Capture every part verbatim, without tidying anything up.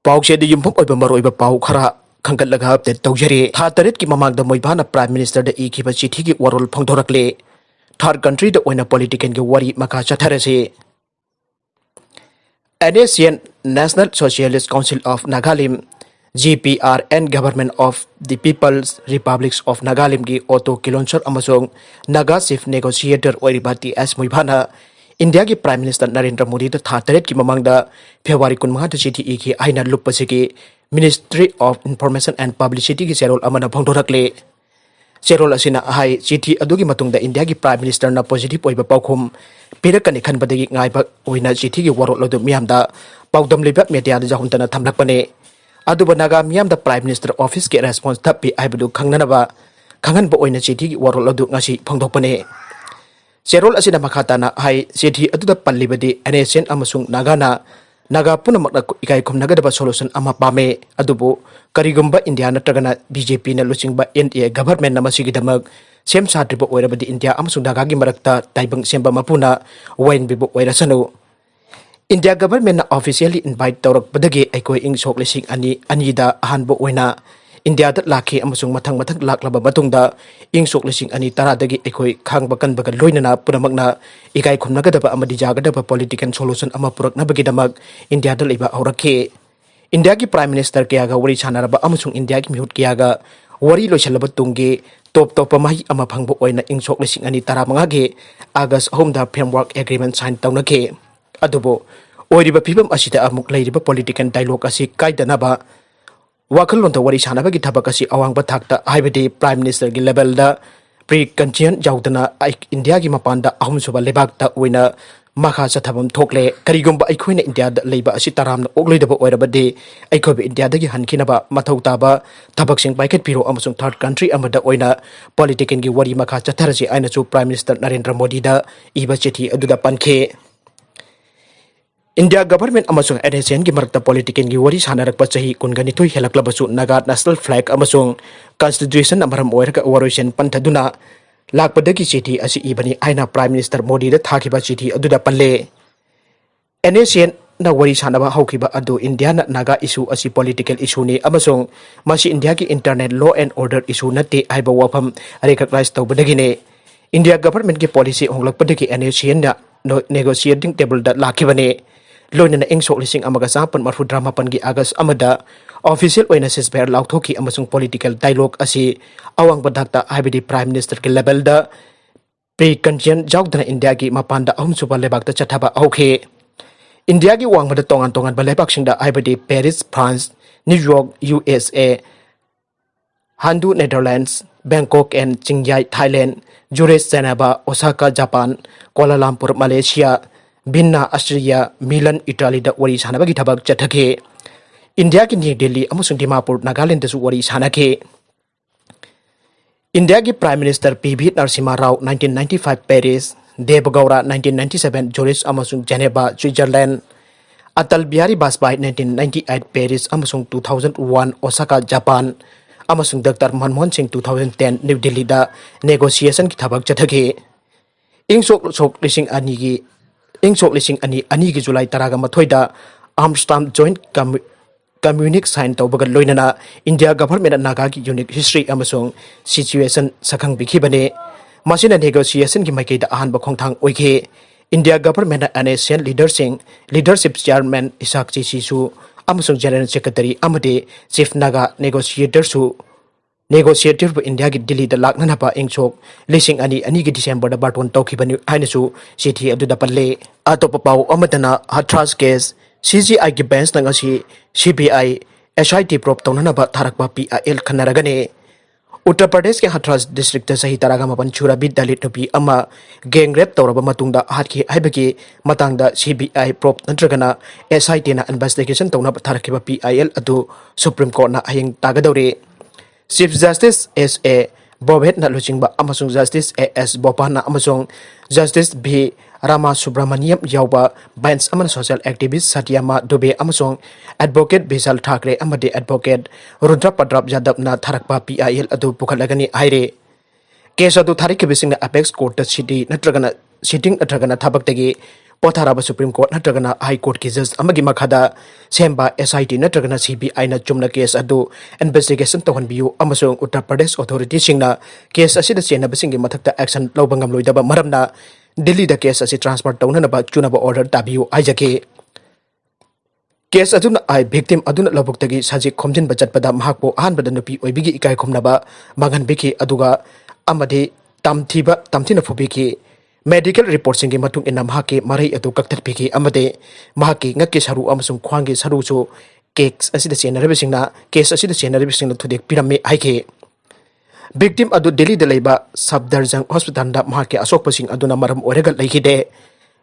ꯄꯥꯎꯆꯦꯗ ꯌꯨꯝꯐꯝ ꯑꯣꯏꯕ ꯃꯔꯨꯑꯣꯏꯕ ꯄꯥꯎ ꯈꯔ ꯈꯟꯒꯠꯂꯒ ꯑꯞꯗꯦꯠ ꯇꯧꯖꯔꯤ꯫ ꯊꯥ ꯇꯔꯦꯠꯀꯤ ꯃꯃꯥꯡꯗ ꯃꯣꯏꯕꯥꯅ ꯄ꯭ꯔꯥꯏꯝ ꯃꯤꯅꯤꯁꯇꯔꯗ ꯏꯈꯤꯕ ꯆꯤꯊꯤꯒꯤ ꯋꯥꯔꯣꯜ ꯐꯣꯡꯗꯣꯔꯛꯂꯦ꯫ ꯊꯥꯔꯠ ꯀꯟꯇ꯭ꯔꯤꯗ ꯑꯣꯏꯅ ꯄꯣꯂꯤꯇꯤꯀꯦꯜꯒꯤ ꯋꯥꯔꯤ ꯃꯈꯥ ꯆꯠꯊꯔꯁꯤ꯫ NSCN, National Socialist Council of Nagalim, GPRN, Government of the People's Republics of Nagalimꯒꯤ ꯑꯣꯇꯣ ꯀꯤꯂꯣꯟꯁꯔ ꯑꯃꯁꯨꯡ ꯅꯥꯒꯥ ꯆꯤꯐ ꯅꯦꯒꯣꯁꯤꯌꯦꯇꯔ ꯑꯣꯏꯔꯤꯕ ꯇꯤ ꯑꯦꯁ ꯃꯣꯏꯕꯥꯅ ꯏꯟꯗꯤꯌꯥꯒꯤ ꯄ꯭ꯔꯥꯏꯝ ꯃꯤꯅꯤꯁꯇꯔ ꯅꯔꯦꯟꯗ꯭ꯔ ꯃꯣꯗꯤꯗ ꯊꯥ ꯇꯔꯦꯠꯀꯤ ꯃꯃꯥꯡꯗ, ꯐꯦꯕ꯭ꯔꯨꯋꯥꯔꯤ ꯀꯨꯟꯃꯉꯥꯗ ꯆꯤꯊꯤ ꯏꯈꯤ ꯍꯥꯏꯅ ꯂꯨꯞ ꯑꯁꯤꯒꯤ Ministry of Information and Publicityꯒꯤ ꯆꯦꯔꯣꯜ ꯑꯃꯅ ꯐꯣꯡꯗꯣꯔꯛꯂꯤ꯫ ꯆꯦꯔꯣꯜ ꯑꯁꯤꯅ ꯍꯥꯏ, ꯆꯤꯊꯤ ꯑꯗꯨꯒꯤ ꯃꯇꯨꯡꯗ ꯏꯟꯗꯤꯌꯥꯒꯤ ꯄ꯭ꯔꯥꯏꯝ ꯃꯤꯅꯤꯁꯇꯔꯅ ꯄꯣꯖꯤꯇꯤꯚ ꯑꯣꯏꯕ ꯄꯥꯎꯈꯨꯝ ꯄꯤꯔꯛꯀꯅꯤ ꯈꯟꯕꯗꯒꯤ ꯉꯥꯏꯕ ꯑꯣꯏꯅ ꯆꯤꯊꯤꯒꯤ ꯋꯥꯔꯣꯜ ꯑꯗꯨ ꯃꯤꯌꯥꯝꯗ ꯄꯥꯎꯗꯝꯂꯤꯕ ꯃꯦꯗꯤꯌꯥꯗ ꯌꯥꯎꯍꯟꯗꯅ ꯊꯝꯂꯛꯄꯅꯤ꯫ ꯑꯗꯨꯕꯨ ꯅꯥꯒꯥ ꯃꯤꯌꯥꯝꯗ ꯄ꯭ꯔꯥꯏꯝ ꯃꯤꯅꯤꯁꯇꯔ ꯑꯣꯐꯤꯁꯀꯤ ꯔꯦꯁꯄꯣꯟꯁ ꯇꯞꯄꯤ ꯍꯥꯏꯕꯗꯨ ꯈꯪꯅꯅꯕ, ꯈꯪꯍꯟꯕ ꯑꯣꯏꯅ ꯆꯤꯊꯤꯒꯤ ꯋꯥꯔꯣꯜ ꯑꯗꯨ ꯉꯁꯤ ꯐꯣꯡꯗꯣꯛꯄꯅꯤ꯫ ꯆꯦꯔꯣꯜ ꯑꯁꯤꯅ ꯃꯈꯥ ꯇꯥꯅ ꯍꯥꯏ, ꯆꯤꯊꯤ ꯑꯗꯨꯗ ꯄꯜꯂꯤꯕꯗꯤ NSCN ꯑꯃꯁꯨꯡ ꯅꯥꯒꯥꯅ ꯅꯥꯒꯥ ꯄꯨꯝꯅꯃꯛꯅ ꯏꯀꯥꯏ ꯈꯨꯝꯅꯒꯗꯕ ꯁꯣꯂꯨꯁꯟ ꯑꯃ ꯄꯥꯝꯃꯦ꯫ ꯑꯗꯨꯕꯨ ꯀꯔꯤꯒꯨꯝꯕ ꯏꯟꯗꯤꯌꯥ ꯅꯠꯇ꯭ꯔꯒꯅ BJPꯅ ꯂꯨꯆꯤꯡꯕ NDA ꯒꯚꯔꯟꯃꯦꯟꯠꯅ ꯃꯁꯤꯒꯤꯗꯃꯛ ꯁꯦꯝ ꯁꯥꯗ꯭ꯔꯤꯕ ꯑꯣꯏꯔꯕꯗꯤ ꯏꯟꯗꯤꯌꯥ ꯑꯃꯁꯨꯡ ꯅꯥꯒꯥꯒꯤ ꯃꯔꯛꯇ ꯇꯥꯏꯕꯪ ꯁꯦꯝꯕ ꯃꯄꯨꯅ ꯋꯥꯌꯦꯟꯕꯤꯕ ꯑꯣꯏꯔꯁꯅꯨ꯫ ꯏꯟꯗꯤꯌꯥ ꯒꯚꯔꯟꯃꯦꯟꯠꯅ ꯑꯣꯐꯤꯁꯤꯌꯦꯜꯂꯤ ꯏꯟꯚꯥꯏꯠ ꯇꯧꯔꯛꯄꯗꯒꯤ ꯑꯩꯈꯣꯏ ꯏꯪ ꯁꯣꯛ ꯂꯤꯁꯤꯡ ꯑꯅꯤ ꯑꯅꯤꯗ ꯑꯍꯥꯟꯕ ꯑꯣꯏꯅ ꯏꯟꯗꯤꯌꯥꯗ ꯂꯥꯛꯈꯤ ꯑꯃꯁꯨꯡ ꯃꯊꯪ ꯃꯊꯪ ꯂꯥꯛꯂꯕ ꯃꯇꯨꯡꯗ ꯏꯪ ꯁꯣꯛ ꯂꯤꯁꯤꯡ ꯑꯅꯤ ꯇꯔꯥꯗꯒꯤ ꯑꯩꯈꯣꯏ ꯈꯥꯡꯕ ꯀꯟꯕꯒ ꯂꯣꯏꯅꯅ ꯄꯨꯝꯅꯃꯛꯅ ꯏꯀꯥꯏ ꯈꯨꯝꯅꯒꯗꯕ ꯑꯃꯗꯤ ꯌꯥꯒꯗꯕ ꯄꯣꯂꯤꯇꯤꯀꯦꯜ ꯁꯣꯂꯨꯁꯟ ꯑꯃ ꯄꯨꯔꯛꯅꯕꯒꯤꯗꯃꯛ ꯏꯟꯗꯤꯌꯥꯗ ꯂꯩꯕ ꯍꯧꯔꯛꯈꯤ꯫ ꯏꯟꯗꯤꯌꯥꯒꯤ ꯄ꯭ꯔꯥꯏꯝ ꯃꯤꯅꯤꯁꯇꯔ ꯀꯌꯥꯒ ꯋꯥꯔꯤ ꯁꯥꯟꯅꯔꯕ ꯑꯃꯁꯨꯡ ꯏꯟꯗꯤꯌꯥꯒꯤ ꯃꯤꯍꯨꯠ ꯀꯌꯥꯒ ꯋꯥꯔꯤ ꯂꯣꯏꯁꯤꯜꯂꯕ ꯇꯨꯡꯒꯤ ꯇꯣꯞ ꯇꯣꯞꯄ ꯃꯍꯩ ꯑꯃ ꯐꯪꯕ ꯑꯣꯏꯅ ꯏꯪ ꯁꯣꯛ ꯂꯤꯁꯤꯡ ꯑꯅꯤ ꯇꯔꯥꯃꯉꯥꯒꯤ ꯑꯥꯒꯁ ꯑꯍꯨꯝꯗ ꯐ꯭ꯔꯦꯝꯋꯥꯔꯛ ꯑꯦꯒ꯭ꯔꯤꯃꯦꯟꯠ ꯁꯥꯏꯟ ꯇꯧꯅꯈꯤ꯫ ꯑꯗꯨꯕꯨ ꯑꯣꯏꯔꯤꯕ ꯐꯤꯕꯝ ꯑꯁꯤꯗ ꯑꯃꯨꯛ ꯂꯩꯔꯤꯕ ꯄꯣꯂꯤꯇꯤꯀꯦꯜ ꯗꯥꯏꯂꯣꯒ ꯑꯁꯤ ꯀꯥꯏꯗꯅꯕ ꯋꯥꯈꯜꯂꯣꯟꯗ ꯋꯥꯔꯤ ꯁꯥꯟꯅꯕꯒꯤ ꯊꯕꯛ ꯑꯁꯤ ꯑꯋꯥꯡꯕ ꯊꯥꯛꯇ, ꯍꯥꯏꯕꯗꯤ ꯄ꯭ꯔꯥꯏꯝ ꯃꯤꯅꯤꯁꯇꯔꯒꯤ ꯂꯦꯚꯦꯜꯗ ꯄ꯭ꯔꯤ ꯀꯟꯁꯤꯌꯟ ꯌꯥꯎꯗꯅ ꯑꯩ-, ꯏꯟꯗꯤꯌꯥꯒꯤ ꯃꯄꯥꯟꯗ ꯑꯍꯨꯝꯁꯨꯕ ꯂꯩꯕꯥꯛꯇ ꯑꯣꯏꯅ ꯃꯈꯥ ꯆꯠꯊꯐꯝ ꯊꯣꯛꯂꯦ꯫ ꯀꯔꯤꯒꯨꯝꯕ ꯑꯩꯈꯣꯏꯅ ꯏꯟꯗꯤꯌꯥꯗ ꯂꯩꯕ ꯑꯁꯤ ꯇꯔꯥꯝꯅ ꯑꯣꯛꯂꯣꯏꯗꯕ ꯑꯣꯏꯔꯕꯗꯤ ꯑꯩꯈꯣꯏꯕꯨ ꯏꯟꯗꯤꯌꯥꯗꯒꯤ ꯍꯟꯈꯤꯅꯕ ꯃꯊꯧ ꯇꯥꯕ ꯊꯕꯛꯁꯤꯡ ꯄꯥꯏꯈꯠꯄꯤꯔꯣ ꯑꯃꯁꯨꯡ ꯊꯥꯔꯠ ꯀꯟꯇ꯭ꯔꯤ ꯑꯃꯗ ꯑꯣꯏꯅ ꯄꯣꯂꯤꯇꯤꯀꯦꯜꯒꯤ ꯋꯥꯔꯤ ꯃꯈꯥ ꯆꯠꯊꯔꯁꯤ ꯍꯥꯏꯅꯁꯨ ꯄ꯭ꯔꯥꯏꯝ ꯃꯤꯅꯤꯁꯇꯔ ꯅꯔꯦꯟꯗ꯭ꯔ ꯃꯣꯗꯤꯗ ꯏꯕ ꯆꯤꯊꯤ ꯑꯗꯨꯗ ꯄꯟꯈꯤ꯫ ꯏꯟꯗꯤꯌꯥ ꯒꯚꯔꯟꯃꯦꯟꯠ ꯑꯃꯁꯨꯡ NSCNꯒꯤ ꯃꯔꯛꯇ ꯄꯣꯂꯤꯇꯤꯀꯦꯜꯒꯤ ꯋꯥꯔꯤ ꯁꯥꯟꯅꯔꯛꯄ ꯆꯍꯤ ꯀꯨꯟꯒ ꯅꯤꯊꯣꯏ ꯍꯦꯜꯂꯛꯂꯕꯁꯨ ꯅꯥꯒꯥ ꯅꯦꯁꯅꯦꯜ ꯐ꯭ꯂꯦꯒ ꯑꯃꯁꯨꯡ ꯀꯟꯁꯇꯤꯇ꯭ꯌꯨꯁꯟꯅ ꯃꯔꯝ ꯑꯣꯏꯔꯒ ꯋꯥꯔꯣꯏꯁꯤꯟ ꯄꯟꯊꯗꯨꯅ ꯂꯥꯛꯄꯗꯒꯤ ꯆꯤꯊꯤ ꯑꯁꯤ ꯏꯕꯅꯤ ꯍꯥꯏꯅ ꯄ꯭ꯔꯥꯏꯝ ꯃꯤꯅꯤꯁꯇꯔ ꯃꯣꯗꯤꯗ ꯊꯥꯈꯤꯕ ꯆꯤꯊꯤ ꯑꯗꯨꯗ ꯄꯜꯂꯦ꯫ NSCN ꯅ ꯋꯥꯔꯤ ꯁꯥꯟꯅꯕ ꯍꯧꯈꯤꯕ ꯑꯗꯨ ꯏꯟꯗꯤꯌꯥꯅ ꯅꯥꯒꯥ issue ꯑꯁꯤ political issueꯅꯤ ꯑꯃꯁꯨꯡ ꯃꯁꯤ ꯏꯟꯗꯤꯌꯥꯒꯤ internal law and order issue ꯅꯠꯇꯦ ꯍꯥꯏꯕ ꯋꯥꯐꯝ recognise ꯇꯧꯕꯗꯒꯤꯅꯤ꯫ India governmentꯀꯤ policy ꯍꯣꯡꯂꯛꯄꯗꯒꯤ NSCNꯅ negotiating tableꯗ ꯂꯥꯛꯈꯤꯕꯅꯤ꯫ ꯂꯣꯏꯅꯅ ꯏꯪ ꯁꯣꯛ ꯂꯤꯁꯤꯡ ꯑꯃꯒ ꯆꯥꯃꯥꯄꯟ ꯃꯔꯐꯨꯇꯔꯥ ꯃꯥꯄꯟꯒꯤ August ꯑꯃꯗ official ꯑꯣꯏꯅ ceasefire ꯂꯥꯎꯊꯣꯛꯈꯤ ꯑꯃꯁꯨꯡ political dialogue ꯑꯁꯤ ꯑꯋꯥꯡꯕ ꯊꯥꯛꯇ, ꯍꯥꯏꯕꯗꯤ Prime Ministerꯒꯤ levelꯗ, precondition ꯌꯥꯎꯗꯅ ꯏꯟꯗꯤꯌꯥꯒꯤ ꯃꯄꯥꯟꯗ ꯑꯍꯨꯝꯁꯨꯕ ꯂꯩꯕꯥꯛꯇ ꯆꯠꯊꯕ ꯍꯧꯈꯤ꯫ ꯏꯟꯗꯤꯌꯥꯒꯤ ꯋꯥꯡꯃꯗ ꯇꯣꯉꯥꯟ ꯇꯣꯉꯥꯟꯕ ꯂꯩꯕꯥꯛꯁꯤꯡꯗ, ꯍꯥꯏꯕꯗꯤ Paris, France, New York, USA, Handu, Netherlands, Bangkok and Chingyai, Thailand, Zurich, Geneva, Osaka, Japan, Kuala Lumpur, Malaysia, Vienna, Austria, Milan, Italyꯗ ꯋꯥꯔꯤ ꯁꯥꯟꯅꯕꯒꯤ ꯊꯕꯛ ꯆꯠꯊꯈꯤ꯫ ꯏꯟꯗꯤꯌꯥꯒꯤ ꯅ꯭ꯌꯨ ꯗꯤꯜꯂꯤ ꯑꯃꯁꯨꯡ ꯗꯤꯃꯥꯄꯨꯔ, ꯅꯥꯒꯥꯂꯦꯟꯗꯁꯨ ꯋꯥꯔꯤ ꯁꯥꯟꯅꯈꯤ꯫ ꯏꯟꯗꯤꯌꯥꯒꯤ Prime Minister P V Narasimha Rao, nineteen ninety five Paris, Deve Gowda, nineteen ninety seven Zurich ꯑꯃꯁꯨꯡ Geneva, Switzerland, Atal Bihari Vajpayee, nineteen ninety eight Paris ꯑꯃꯁꯨꯡ two thousand one Osaka, Japan, ꯑꯃꯁꯨꯡ Doctor Manmohan Singh, two thousand ten New Delhiꯗ negotiationꯒꯤ ꯊꯕꯛ ꯆꯠꯊꯈꯤ꯫ ꯏꯪ ꯁꯣꯛ, ꯁꯣꯛ ꯂꯤꯁꯤꯡ ꯑꯅꯤꯒꯤ, ꯏꯪ ꯁꯣꯛ ꯂꯤꯁꯤꯡ ꯑꯅꯤ, ꯑꯅꯤꯒꯤ July ꯇꯔꯥꯒ ꯃꯥꯊꯣꯏꯗ Amsterdam Joint Commu-, Communique sign ꯇꯧꯕꯒ ꯂꯣꯏꯅꯅ India governmentꯅ ꯅꯥꯒꯥꯒꯤ unique history ꯑꯃꯁꯨꯡ situation ꯁꯛꯈꯪꯕꯤꯈꯤꯕꯅꯤ꯫ ꯃꯁꯤꯅ negotiationꯒꯤ ꯃꯥꯏꯀꯩꯗ ꯑꯍꯥꯟꯕ ꯈꯣꯡꯊꯥꯡ ꯑꯣꯏꯈꯤ꯫ India governmentꯅ NSCN leaderꯁꯤꯡ, leadership chairman Isak Chichisu ꯑꯃꯁꯨꯡ General Secretary ꯑꯃꯗꯤ Chief Naga negotiatorꯁꯨ, negotiatorꯕꯨ ꯏꯟꯗꯤꯌꯥꯒꯤ ꯗꯤꯜꯂꯤꯗ ꯂꯥꯛꯅꯅꯕ ꯏꯪ ꯁꯣꯛ ꯂꯤꯁꯤꯡ ꯑꯅꯤ ꯑꯅꯤꯒꯤ Decemberꯗ ꯕꯥꯔꯇꯣꯟ ꯇꯧꯈꯤꯕꯅꯤ ꯍꯥꯏꯅꯁꯨ ꯆꯤꯊꯤ ꯑꯗꯨꯗ ꯄꯜꯂꯤ꯫ ꯑꯇꯣꯞꯄ ꯄꯥꯎ ꯑꯃꯗꯅ Hathras case, CGIꯒꯤ benchꯅ ꯉꯁꯤ CBI, SIT probe ꯇꯧꯅꯅꯕ ꯊꯥꯔꯛꯄ PIL ꯈꯟꯅꯔꯒꯅꯤ꯫ ꯎꯠꯇꯔ ꯄ꯭ꯔꯗꯦꯁꯀꯤ ꯍꯊ꯭ꯔꯥꯁ districtꯇ ꯆꯍꯤ ꯇꯔꯥꯒ ꯃꯥꯄꯟ ꯁꯨꯔꯕꯤ ꯗꯂꯤꯠ ꯅꯨꯄꯤ ꯑꯃ gang rape ꯇꯧꯔꯕ ꯃꯇꯨꯡꯗ ꯍꯥꯠꯈꯤ ꯍꯥꯏꯕꯒꯤ ꯃꯇꯥꯡꯗ CBI probe ꯅꯠꯇ꯭ꯔꯒꯅ SITꯅ investigation ꯇꯧꯅꯕ ꯊꯥꯔꯛꯈꯤꯕ PIL ꯑꯗꯨ Supreme Courtꯅ ꯍꯌꯦꯡ ꯇꯥꯒꯗꯧꯔꯤ꯫ Chief Justice S A Bobetna ꯂꯨꯆꯤꯡꯕ ꯑꯃꯁꯨꯡ Justice A S Bopanna ꯑꯃꯁꯨꯡ Justice V Rama Subramaniam ꯌꯥꯎꯕ bench ꯑꯃꯅ social activist Satyama Dubey ꯑꯃꯁꯨꯡ advocate Vishal Thackeray ꯑꯃꯗꯤ advocate Rudra Pratap Yadavꯅ ꯊꯥꯔꯛꯄ PIL ꯑꯗꯨ ꯄꯨꯈꯠꯂꯒꯅꯤ ꯍꯥꯏꯔꯤ꯫ Case ꯑꯗꯨ ꯊꯥꯔꯛꯈꯤꯕꯁꯤꯡꯅ apex courtꯇ city ꯅꯠꯇ꯭ꯔꯒꯅ, sitting ꯅꯠꯇ꯭ꯔꯒꯅ ꯊꯕꯛꯇꯒꯤ ꯄꯣꯊꯥꯔꯕ ꯁꯨꯄ꯭ꯔꯤꯝ ꯀꯣꯔꯠ ꯅꯠꯇ꯭ꯔꯒꯅ ꯍꯥꯏ ꯀꯣꯔꯠꯀꯤ ꯖꯖ ꯑꯃꯒꯤ ꯃꯈꯥꯗ ꯁꯦꯝꯕ ꯑꯦꯁ ꯑꯥꯏ ꯇꯤ ꯅꯠꯇ꯭ꯔꯒꯅ ꯁꯤ ꯕꯤ ꯑꯥꯏꯅ ꯆꯨꯝꯅ ꯀꯦꯁ ꯑꯗꯨ ꯏꯟꯚꯦꯁꯇꯤꯒꯦꯁꯟ ꯇꯧꯍꯟꯕꯤꯌꯨ ꯑꯃꯁꯨꯡ ꯎꯠꯇꯔ ꯄ꯭ꯔꯗꯦꯁ ꯑꯣꯊꯣꯔꯤꯇꯤꯁꯤꯡꯅ ꯀꯦꯁ ꯑꯁꯤꯗ ꯆꯦꯟꯅꯕꯁꯤꯡꯒꯤ ꯃꯊꯛꯇ ꯑꯦꯛꯁꯟ ꯂꯧꯕ ꯉꯝꯂꯣꯏꯗꯕ ꯃꯔꯝꯅ ꯗꯤꯜꯂꯤꯗ ꯀꯦꯁ ꯑꯁꯤ ꯇ꯭ꯔꯥꯟꯁꯐꯔ ꯇꯧꯅꯅꯕ ꯆꯨꯅꯕ ꯑꯣꯔꯗꯔ ꯇꯥꯕꯤꯌꯨ ꯍꯥꯏꯖꯈꯤ꯫ ꯀꯦꯁ ꯑꯗꯨꯅ ꯑꯥꯏ ꯚꯤꯛꯇꯤꯝ ꯑꯗꯨꯅ ꯂꯧꯕꯨꯛꯇꯒꯤ ꯁꯖꯤꯛ ꯈꯣꯝꯖꯤꯟꯕ ꯆꯠꯄꯗ ꯃꯍꯥꯛꯄꯨ ꯑꯍꯥꯟꯕꯗ ꯅꯨꯄꯤ ꯑꯣꯏꯕꯤꯒꯤ ꯏꯀꯥꯏ ꯈꯨꯝꯅꯕ ꯃꯥꯡꯍꯟꯕꯤꯈꯤ, ꯑꯗꯨꯒ ꯑꯃꯗꯤ ꯇꯝꯊꯤꯕ ꯇꯝꯊꯤꯅ ꯐꯨꯕꯤꯈꯤ꯫ ꯃꯦꯗꯤꯀꯦꯜ ꯔꯤꯄꯣꯔꯠꯁꯤꯡꯒꯤ ꯃꯇꯨꯡ ꯏꯟꯅ ꯃꯍꯥꯛꯀꯤ ꯃꯔꯩ ꯑꯗꯨ ꯀꯛꯊꯠꯄꯤꯈꯤ ꯑꯃꯗꯤ ꯃꯍꯥꯛꯀꯤ ꯉꯛꯀꯤ ꯁꯔꯨ ꯑꯃꯁꯨꯡ ꯈ꯭ꯋꯥꯡꯒꯤ ꯁꯔꯨꯁꯨ ꯀꯦꯁ ꯑꯁꯤꯗ ꯆꯦꯟꯅꯔꯤꯕꯁꯤꯡꯅ, ꯀꯦꯁ ꯑꯁꯤꯗ ꯆꯦꯟꯅꯔꯤꯕꯁꯤꯡꯅ ꯊꯨꯗꯦꯛꯄꯤꯔꯝꯃꯤ ꯍꯥꯏꯈꯤ꯫ ꯚꯤꯛꯇꯤꯝ ꯑꯗꯨ ꯗꯤꯜꯂꯤꯗ ꯂꯩꯕ ꯁꯐꯗꯔꯖꯪ ꯍꯣꯁꯄꯤꯇꯥꯜꯗ ꯃꯍꯥꯛꯀꯤ ꯑꯁꯣꯛꯄꯁꯤꯡ ꯑꯗꯨꯅ ꯃꯔꯝ ꯑꯣꯏꯔꯒ ꯂꯩꯈꯤꯗꯦ꯫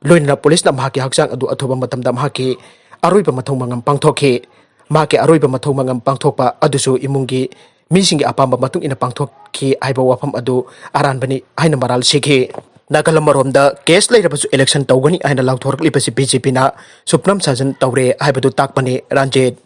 ꯂꯣꯏꯅꯅ ꯄꯨꯂꯤꯁꯅ ꯃꯍꯥꯛꯀꯤ ꯍꯛꯆꯥꯡ ꯑꯗꯨ ꯑꯊꯨꯕ ꯃꯇꯝꯗ ꯃꯍꯥꯛꯀꯤ ꯑꯔꯣꯏꯕ ꯃꯊꯧ ꯃꯉꯝ ꯄꯥꯡꯊꯣꯛꯈꯤ꯫ ꯃꯍꯥꯛꯀꯤ ꯑꯔꯣꯏꯕ ꯃꯊꯧ ꯃꯉꯝ ꯄꯥꯡꯊꯣꯛꯄ ꯑꯗꯨꯁꯨ ꯏꯃꯨꯡꯒꯤ ꯃꯤꯁꯤꯡꯒꯤ ꯑꯄꯥꯝꯕ ꯃꯇꯨꯡ ꯏꯟꯅ ꯄꯥꯡꯊꯣꯛꯈꯤ ꯍꯥꯏꯕ ꯋꯥꯐꯝ ꯑꯗꯨ ꯑꯔꯥꯟꯕꯅꯤ ꯍꯥꯏꯅ ꯃꯔꯥꯜ ꯁꯤꯈꯤ꯫ ꯅꯥꯀꯜ ꯑꯃꯔꯣꯝꯗ ꯀꯦꯁ ꯂꯩꯔꯕꯁꯨ ꯏꯂꯦꯛꯁꯟ ꯇꯧꯒꯅꯤ ꯍꯥꯏꯅ ꯂꯥꯎꯊꯣꯔꯛꯂꯤꯕꯁꯤ ꯕꯤ ꯖꯦ ꯄꯤꯅ ꯁꯨꯞꯅꯝ ꯁꯥꯖꯟ ꯇꯧꯔꯦ ꯍꯥꯏꯕꯗꯨ ꯇꯥꯛꯄꯅꯤ, ꯔꯟꯖꯤꯠ꯫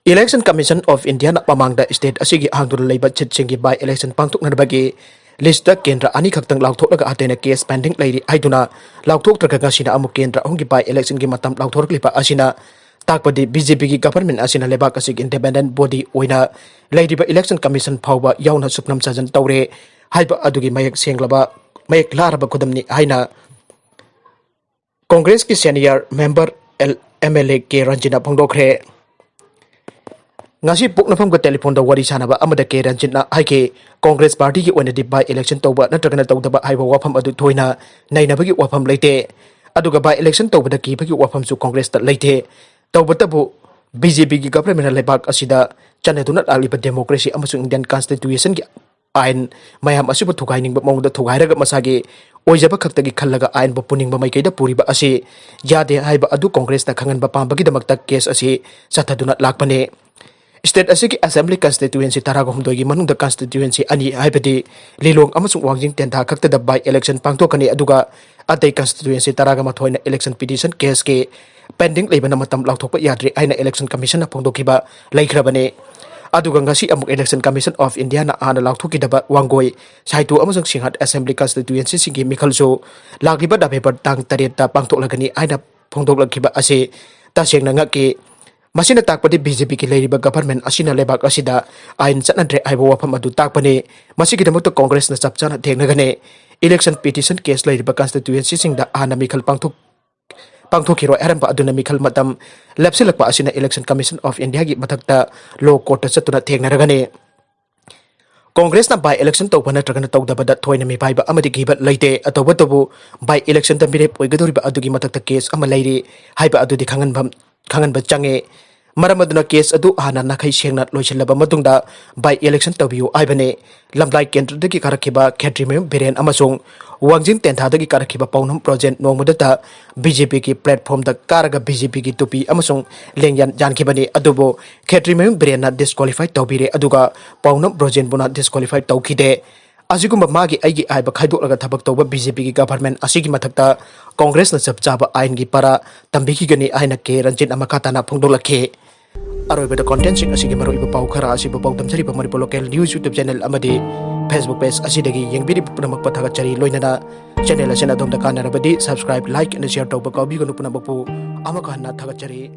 Election Commission of Indiaꯅ ꯃꯃꯥꯡꯗ state ꯑꯁꯤꯒꯤ ꯍꯥꯡꯗꯨꯅ ꯂꯩꯕ seatꯁꯤꯡꯒꯤ by election ꯄꯥꯡꯊꯣꯛꯅꯅꯕꯒꯤ listꯇ ꯀꯦꯟꯗ꯭ꯔ ꯑꯅꯤꯈꯛꯇꯪ ꯂꯥꯎꯊꯣꯛꯂꯒ ꯑꯇꯩꯅ case pending ꯂꯩꯔꯤ ꯍꯥꯏꯗꯨꯅ ꯂꯥꯎꯊꯣꯛꯇ꯭ꯔꯒ ꯉꯁꯤꯅ ꯑꯃꯨꯛ ꯀꯦꯟꯗ꯭ꯔ ꯑꯍꯨꯝꯒꯤ by electionꯒꯤ ꯃꯇꯝ ꯂꯥꯎꯊꯣꯔꯛꯂꯤꯕ ꯑꯁꯤꯅ ꯇꯥꯛꯄꯗꯤ B J Pꯒꯤ government ꯑꯁꯤꯅ ꯂꯩꯕꯥꯛ ꯑꯁꯤꯒꯤ independent body ꯑꯣꯏꯅ ꯂꯩꯔꯤꯕ Election Commission ꯐꯥꯎꯕ ꯌꯥꯎꯅ ꯁꯨꯞꯅꯝ ꯁꯥꯖꯟ ꯇꯧꯔꯦ ꯍꯥꯏꯕ ꯑꯗꯨꯒꯤ ꯃꯌꯦꯛ ꯁꯦꯡꯂꯕ, ꯃꯌꯦꯛ ꯂꯥꯔꯕ ꯈꯨꯗꯝꯅꯤ ꯍꯥꯏꯅ ꯀꯣꯡꯒ꯭ꯔꯦꯁꯀꯤ senior member L, M L A ꯀꯦ ꯔꯟꯖꯤꯠꯅ ꯐꯣꯡꯗꯣꯛꯈ꯭ꯔꯦ꯫ ꯉꯁꯤ ꯄꯣꯛꯅꯐꯝꯒ ꯇꯦꯂꯤꯐꯣꯟꯗ ꯋꯥꯔꯤ ꯁꯥꯟꯅꯕ ꯑꯃꯗ ꯀꯦ ꯔꯟꯖꯤꯠꯅ ꯍꯥꯏꯈꯤ, ꯀꯣꯡꯒ꯭ꯔꯦꯁ ꯄꯥꯔꯇꯤꯒꯤ ꯑꯣꯏꯅꯗꯤ by election ꯇꯧꯕ ꯅꯠꯇ꯭ꯔꯒꯅ ꯇꯧꯗꯕ ꯍꯥꯏꯕ ꯋꯥꯐꯝ ꯑꯗꯨ ꯊꯣꯏꯅ ꯅꯩꯅꯕꯒꯤ ꯋꯥꯐꯝ ꯂꯩꯇꯦ, ꯑꯗꯨꯒ by election ꯇꯧꯕꯗ ꯀꯤꯕꯒꯤ ꯋꯥꯐꯝꯁꯨ ꯀꯣꯡꯒ꯭ꯔꯦꯁꯇ ꯂꯩꯇꯦ꯫ ꯇꯧꯕꯇꯕꯨ B J Pꯒꯤ governmentꯅ ꯂꯩꯕꯥꯛ ꯑꯁꯤꯗ ꯆꯠꯅꯗꯨꯅ ꯂꯥꯛꯂꯤꯕ democracy ꯑꯃꯁꯨꯡ Indian Constitutionꯒꯤ ꯑꯥꯏꯟ ꯃꯌꯥꯝ ꯑꯁꯤꯕꯨ ꯊꯨꯒꯥꯏꯅꯤꯡꯕ ꯃꯑꯣꯡꯗ ꯊꯨꯒꯥꯏꯔꯒ ꯃꯁꯥꯒꯤ ꯑꯣꯏꯖꯕ ꯈꯛꯇꯒꯤ ꯈꯜꯂꯒ ꯑꯥꯏꯟꯕꯨ ꯄꯨꯅꯤꯡꯕ ꯃꯥꯏꯀꯩꯗ ꯄꯨꯔꯤꯕ ꯑꯁꯤ ꯌꯥꯗꯦ ꯍꯥꯏꯕ ꯑꯗꯨ ꯀꯣꯡꯒ꯭ꯔꯦꯁꯇ ꯈꯪꯍꯟꯕ ꯄꯥꯝꯕꯒꯤꯗꯃꯛꯇ case ꯑꯁꯤ ꯆꯠꯊꯗꯨꯅ ꯂꯥꯛꯄꯅꯤ꯫ State ꯑꯁꯤꯒꯤ assembly constituency ꯇꯔꯥꯒ ꯍꯨꯝꯗꯣꯏꯒꯤ ꯃꯅꯨꯡꯗ constituency ꯑꯅꯤ, ꯍꯥꯏꯕꯗꯤ ꯂꯤꯂꯣꯡ ꯑꯃꯁꯨꯡ ꯋꯥꯡꯖꯤꯡ ꯇꯦꯟꯊꯥ ꯈꯛꯇꯗ by election ꯄꯥꯡꯊꯣꯛꯀꯅꯤ, ꯑꯗꯨꯒ ꯑꯇꯩ constituency ꯇꯔꯥꯒ ꯃꯥꯊꯣꯏꯅ election petition caseꯀꯤ pending ꯂꯩꯕꯅ ꯃꯇꯝ ꯂꯥꯎꯊꯣꯛꯄ ꯌꯥꯗ꯭ꯔꯤ ꯍꯥꯏꯅ Election Commissionꯅ ꯐꯣꯡꯗꯣꯛꯈꯤꯕ ꯂꯩꯈ꯭ꯔꯕꯅꯤ꯫ ꯑꯗꯨꯒ ꯉꯁꯤ ꯑꯃꯨꯛ Election Commission of Indiaꯅ ꯍꯥꯟꯅ ꯂꯥꯎꯊꯣꯛꯈꯤꯗꯕ ꯋꯥꯡꯒꯣꯏ, ꯁꯥꯏꯇꯨ ꯑꯃꯁꯨꯡ ꯁꯤꯡꯍꯥꯠ Assembly Constituencyꯁꯤꯡꯒꯤ ꯃꯤꯈꯜꯁꯨ ꯂꯥꯛꯂꯤꯕ November ꯇꯥꯡ ꯇꯔꯦꯠꯇ ꯄꯥꯡꯊꯣꯛꯂꯒꯅꯤ ꯍꯥꯏꯅ ꯐꯣꯡꯗꯣꯛꯂꯛꯈꯤꯕ ꯑꯁꯤ ꯇꯁꯦꯡꯅ ꯉꯛꯏ꯫ ꯃꯁꯤꯅ ꯇꯥꯛꯄꯗꯤ BJPꯒꯤ ꯂꯩꯔꯤꯕ government ꯑꯁꯤꯅ ꯂꯩꯕꯥꯛ ꯑꯁꯤꯗ ꯑꯥꯏꯟ ꯆꯠꯅꯗ꯭ꯔꯦ ꯍꯥꯏꯕ ꯋꯥꯐꯝ ꯑꯗꯨ ꯇꯥꯛꯄꯅꯤ꯫ ꯃꯁꯤꯒꯤꯗꯃꯛꯇ Congressꯅ ꯆꯞ ꯆꯥꯅ ꯊꯦꯡꯅꯒꯅꯤ꯫ Election petition case ꯂꯩꯔꯤꯕ constituencyꯁꯤꯡꯗ ꯍꯥꯟꯅ ꯃꯤꯈꯜ ꯄꯥꯡꯊꯣꯛ-, ꯄꯥꯡꯊꯣꯛꯈꯤꯔꯣꯏ ꯍꯥꯏꯔꯝꯕ ꯑꯗꯨꯅ ꯃꯤꯈꯜ ꯃꯇꯝ ꯂꯦꯞꯁꯤꯜꯂꯛꯄ ꯑꯁꯤꯅ Election Commission of Indiaꯒꯤ ꯃꯊꯛꯇ law courtꯇ ꯆꯠꯇꯨꯅ ꯊꯦꯡꯅꯔꯒꯅꯤ꯫ Congressꯅ by election ꯇꯧꯕ ꯅꯠꯇ꯭ꯔꯒꯅ ꯇꯧꯗꯕꯗ ꯊꯣꯏꯅ ꯃꯤꯄꯥꯏꯕ ꯑꯃꯗꯤ ꯀꯤꯕ ꯂꯩꯇꯦ꯫ ꯇꯧꯕꯇꯕꯨ by electionꯗ ꯃꯤꯔꯦꯞ ꯑꯣꯏꯒꯗꯧꯔꯤꯕ ꯑꯗꯨꯒꯤ ꯃꯊꯛꯇ case ꯑꯃ ꯂꯩꯔꯤ ꯍꯥꯏꯕ ꯑꯗꯨꯗꯤ ꯈꯪꯍꯟꯕ, ꯈꯪꯍꯟꯕ ꯆꯪꯉꯤ꯫ ꯃꯔꯝ ꯑꯗꯨꯅ case ꯑꯗꯨ ꯍꯥꯟꯅ ꯅꯥꯈꯩ ꯁꯦꯡꯅ ꯂꯣꯏꯁꯤꯜꯂꯕ ꯃꯇꯨꯡꯗ by election ꯇꯧꯕꯤꯌꯨ ꯍꯥꯏꯕꯅꯤ꯫ ꯂꯝꯂꯥꯏ ꯀꯦꯟꯗ꯭ꯔꯗꯒꯤ ꯀꯥꯔꯛꯈꯤꯕ ꯈꯦꯇ꯭ꯔꯤꯃꯌꯨꯝ ꯕꯤꯔꯦꯟ ꯑꯃꯁꯨꯡ ꯋꯥꯡꯖꯤꯡ ꯇꯦꯟꯊꯥꯗꯒꯤ ꯀꯥꯔꯛꯈꯤꯕ ꯄꯥꯎꯅꯝ ꯕ꯭ꯔꯣꯖꯦꯟ ꯅꯣꯡꯃꯗꯇ BJPꯒꯤ platformꯗ ꯀꯥꯔꯒ BJPꯒꯤ ꯇꯨꯄꯤ ꯑꯃꯁꯨꯡ ꯂꯦꯡꯌꯥꯟ ꯌꯥꯟꯈꯤꯕꯅꯤ꯫ ꯑꯗꯨꯕꯨ ꯈꯦꯇ꯭ꯔꯤꯃꯌꯨꯝ ꯕꯤꯔꯦꯟꯅ disqualify ꯇꯧꯕꯤꯔꯦ, ꯑꯗꯨꯒ ꯄꯥꯎꯅꯝ ꯕ꯭ꯔꯣꯖꯦꯟꯕꯨꯅ disqualify ꯇꯧꯈꯤꯗꯦ꯫ ꯑꯁꯤꯒꯨꯝꯕ ꯃꯥꯒꯤ ꯑꯩꯒꯤ ꯍꯥꯏꯕ ꯈꯥꯏꯗꯣꯛꯂꯒ ꯊꯕꯛ ꯇꯧꯕ BJPꯒꯤ government ꯑꯁꯤꯒꯤ ꯃꯊꯛꯇ Congressꯅ ꯆꯞ ꯆꯥꯕ ꯑꯥꯏꯟꯒꯤ ꯄꯥꯔꯥ ꯇꯝꯕꯤꯈꯤꯒꯅꯤ ꯍꯥꯏꯅ ꯀꯦ ꯔꯟꯖꯤꯠꯅ ꯃꯈꯥ ꯇꯥꯅ ꯐꯣꯡꯗꯣꯛꯂꯛꯈꯤ꯫ ꯑꯔꯣꯏꯕꯗ contentꯁꯤꯡ ꯑꯁꯤꯒꯤ ꯃꯔꯨꯑꯣꯏꯕ ꯄꯥꯎ ꯈꯔ ꯑꯁꯤꯕꯨ ꯄꯥꯎꯗꯝꯖꯔꯤꯕ Manipur local news YouTube channel ꯑꯃꯗꯤ Facebook page ꯑꯁꯤꯗꯒꯤ ꯌꯦꯡꯕꯤꯔꯤꯕ ꯄꯨꯝꯅꯃꯛꯄꯨ ꯊꯥꯒꯠꯆꯔꯤ꯫ ꯂꯣꯏꯅꯅ channel ꯑꯁꯤꯅ ꯑꯗꯣꯝꯗ ꯀꯥꯟꯅꯔꯕꯗꯤ subscribe, like and share ꯇꯧꯕ ꯀꯥꯎꯕꯤꯒꯅꯨ꯫ ꯄꯨꯝꯅꯃꯛꯄꯨ ꯑꯃꯨꯛꯀ ꯍꯟꯅ ꯊꯥꯒꯠꯆꯔꯤ꯫